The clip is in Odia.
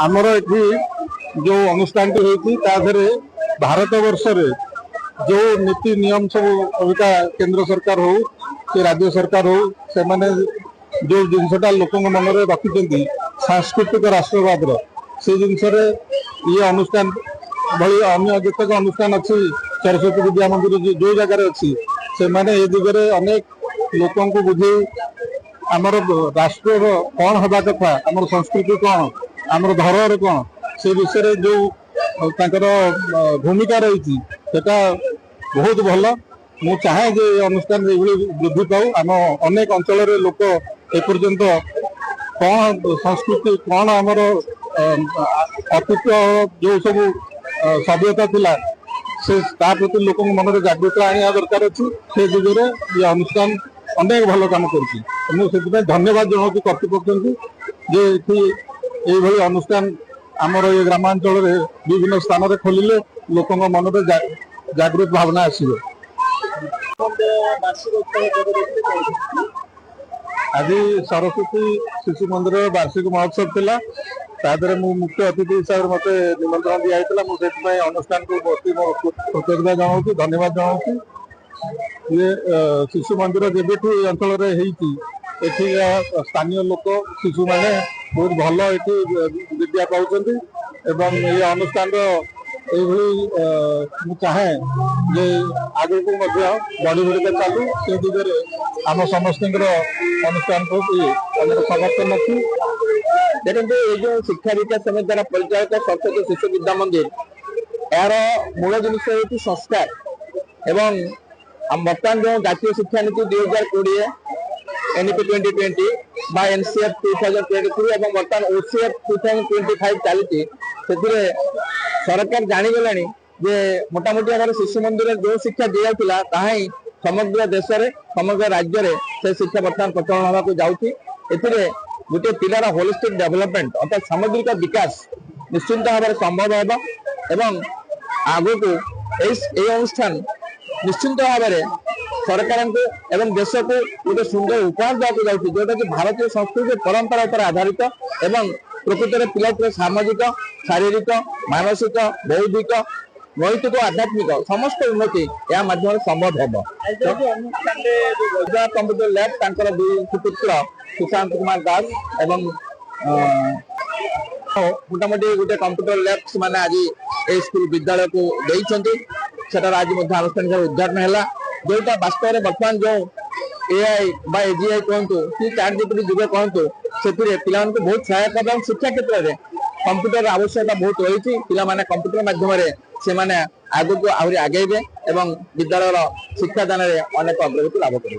ଆମର ଏଠି ଯୋଉ ଅନୁଷ୍ଠାନଟି ହେଇଛି, ତା ଦେହରେ ଭାରତ ବର୍ଷରେ ଯୋଉ ନୀତି ନିୟମ ସବୁ ଅବିକା କେନ୍ଦ୍ର ସରକାର ହଉ କି ରାଜ୍ୟ ସରକାର ହଉ, ସେମାନେ ଯୋଉ ଜିନିଷଟା ଲୋକଙ୍କ ମନରେ ରଖିଛନ୍ତି ସାଂସ୍କୃତିକ ରାଷ୍ଟ୍ରବାଦର, ସେ ଜିନିଷରେ ଇଏ ଅନୁଷ୍ଠାନ ଭଳି ଅନ୍ୟ ଯେତେକ ଅନୁଷ୍ଠାନ ଅଛି, ସରସ୍ୱତୀ ବିଦ୍ୟା ମନ୍ଦିର ଯୋଉ ଜାଗାରେ ଅଛି, ସେମାନେ ଏ ଦିଗରେ ଅନେକ ଲୋକଙ୍କୁ ବୁଝେଇ ଆମର ରାଷ୍ଟ୍ରର କଣ ହେବା କଥା, ଆମର ସଂସ୍କୃତି କଣ, ଆମର ଧରୋହର କଣ, ସେ ବିଷୟରେ ଯୋଉ ତାଙ୍କର ଭୂମିକା ରହିଛି, ସେଟା ବହୁତ ଭଲ। ମୁଁ ଚାହେଁ ଯେ ଏ ଅନୁଷ୍ଠାନ ଏଇଭଳି ବୃଦ୍ଧି ପାଉ। ଆମ ଅନେକ ଅଞ୍ଚଳରେ ଲୋକ ଏପର୍ଯ୍ୟନ୍ତ କଣ ସଂସ୍କୃତି, କଣ ଆମର ଅତୀତ ଯୋଉ ସବୁ ସଭ୍ୟତା ଥିଲା, ସେ ତା ପ୍ରତି ଲୋକଙ୍କ ମନରେ ଜାଗୃତ ଆଣିବା ଦରକାର ଅଛି। ସେ ଦିଗରେ ଏ ଅନୁଷ୍ଠାନ ଅନେକ ଭଲ କାମ କରୁଛି। ମୁଁ ସେଥିପାଇଁ ଧନ୍ୟବାଦ ଜଣାଉଛି କର୍ତ୍ତୃପକ୍ଷଙ୍କୁ ଯେ ଏଠି ଏଇଭଳି ଅନୁଷ୍ଠାନ ଆମର ଏ ଗ୍ରାମାଞ୍ଚଳରେ ବିଭିନ୍ନ ସ୍ଥାନରେ ଖୋଲିଲେ ଲୋକଙ୍କ ମନରେ ଜାଗୃତ ଭାବନା ଆସିବ। ବାର୍ଷିକ ଉତ୍ସବ ଯୋଗ ଦେଇଥିଲେ, କଣ? ଆଜି ସରସ୍ୱତୀ ଶିଶୁ ମନ୍ଦିରର ବାର୍ଷିକ ମହୋତ୍ସବ ଥିଲା। ତା ଦେହରେ ମୁଁ ମୁଖ୍ୟ ଅତିଥି ହିସାବରେ ମତେ ନିମନ୍ତ୍ରଣ ଦିଆହେଇଥିଲା। ମୁଁ ସେଥିପାଇଁ ଅନୁଷ୍ଠାନକୁ ଅତି ମୋ କୃତଜ୍ଞତା ଜଣାଉଛି, ଧନ୍ୟବାଦ ଜଣାଉଛି। ଇଏ ଶିଶୁ ମନ୍ଦିର ଯେବେଠୁ ଏଇ ଅଞ୍ଚଳରେ ହେଇଛି, ଏଠି ସ୍ଥାନୀୟ ଲୋକ, ଶିଶୁମାନେ ବହୁତ ଭଲ ଏଠି ବିଦ୍ୟା ପାଉଛନ୍ତି ଏବଂ ଏଇ ଅନୁଷ୍ଠାନର ଏଇଭଳି ମୁଁ ଚାହେଁ ଯେ ଆଗକୁ ମଧ୍ୟ ବଢି ବଢିକା ଚାଲୁ। ସେ ଦିଗରେ ଆମ ସମସ୍ତଙ୍କର ଅନୁଷ୍ଠାନ ପ୍ରତି ଆମର ସମର୍ଥନ ଅଛି। ଦେଖନ୍ତୁ, ଏଇ ଯୋଉ ଶିକ୍ଷା ବିକାଶ ସମିତି ଦ୍ୱାରା ପରିଚାଳିତ ସରସ୍ୱତୀ ଶିଶୁ ବିଦ୍ୟା ମନ୍ଦିର, ଏହାର ମୂଳ ଜିନିଷ ହେଉଛି ସଂସ୍କାର। ଏବଂ ଆମ ବର୍ତ୍ତମାନ ଯୋଉ ଜାତୀୟ ଶିକ୍ଷାନୀତି 2020, ଏନ୍ଇପି 2020 ବା ଏନସିଏଫ୍ 2023 ଏବଂ ବର୍ତ୍ତମାନ ଓସିଏଫ୍ 2025 ଚାଲିଛି, ସେଥିରେ ସରକାର ଜାଣିଗଲେଣି ଯେ ମୋଟାମୋଟି ଆମର ଶିଶୁ ମନ୍ଦିରରେ ଯୋଉ ଶିକ୍ଷା ଦିଆଯାଉଥିଲା, ତାହା ହିଁ ସମଗ୍ର ଦେଶରେ, ସମଗ୍ର ରାଜ୍ୟରେ ସେ ଶିକ୍ଷା ବର୍ତ୍ତମାନ ପ୍ରଚଳନ ହେବାକୁ ଯାଉଛି। ଏଥିରେ ଗୋଟିଏ ପିଲାର ହୋଲିଷ୍ଟିକ ଡେଭଲପମେଣ୍ଟ, ଅର୍ଥାତ୍ ସାମଗ୍ରିକ ବିକାଶ ନିଶ୍ଚିନ୍ତ ଭାବରେ ସମ୍ଭବ ହେବ ଏବଂ ଆଗକୁ ଏଇ ଏଇ ଅନୁଷ୍ଠାନ ନିଶ୍ଚିନ୍ତ ଭାବରେ ସରକାରଙ୍କୁ ଏବଂ ଦେଶକୁ ଗୋଟେ ସୁନ୍ଦର ଉପହାର ଦେବାକୁ ଯାଉଛି, ଯୋଉଟା କି ଭାରତୀୟ ସଂସ୍କୃତି ପରମ୍ପରା ଉପରେ ଆଧାରିତ ଏବଂ ପ୍ରକୃତରେ ପିଲାଟିର ସାମାଜିକ, ଶାରୀରିକ, ମାନସିକ, ବୌଦ୍ଧିକ, ନୈତିକ, ଆଧ୍ୟାତ୍ମିକ ସମସ୍ତ ଉନ୍ନତି ଏହା ମାଧ୍ୟମରେ ସମ୍ଭବ ହେବ। ଆଜି ଯୋଉ ଅନୁଷ୍ଠାନରେ ଯୋଉ ବିଜୟ କମ୍ପ୍ୟୁଟର ଲ୍ୟାବ୍, ତାଙ୍କର ଦୁଇ ସୁପୁତ୍ର ସୁଶାନ୍ତ କୁମାର ଦାସ ଏବଂ ମୋଟାମୋଟି ଗୋଟେ କମ୍ପ୍ୟୁଟର ଲ୍ୟାବ୍ ସେମାନେ ଆଜି ଏଇ ସ୍କୁଲ ବିଦ୍ୟାଳୟକୁ ଦେଇଛନ୍ତି। ସେଟାର ଆଜି ମଧ୍ୟ ଆନୁଷ୍ଠାନିକ ଭାବେ ଉଦ୍ଘାଟନ ହେଲା, ଯୋଉଟା ବାସ୍ତବରେ ବର୍ତ୍ତମାନ ଯୋଉ ଏଆଇ ବା ଏଜିଆଇ କୁହନ୍ତୁ କି ଚାଟ୍ ଜିପିଟି ଯୁଗ କୁହନ୍ତୁ, ସେଥିରେ ପିଲାମାନଙ୍କୁ ବହୁତ ସହାୟକ ହେବ ଏବଂ ଶିକ୍ଷା କ୍ଷେତ୍ରରେ କମ୍ପ୍ୟୁଟର ଆବଶ୍ୟକତା ବହୁତ ରହିଛି। ପିଲାମାନେ କମ୍ପ୍ୟୁଟର ମାଧ୍ୟମରେ ସେମାନେ ଆଗକୁ ଆହୁରି ଆଗେଇବେ ଏବଂ ବିଦ୍ୟାଳୟର ଶିକ୍ଷାଦାନରେ ଅନେକ ଅଗ୍ରଗତି ଲାଭ କରିବେ।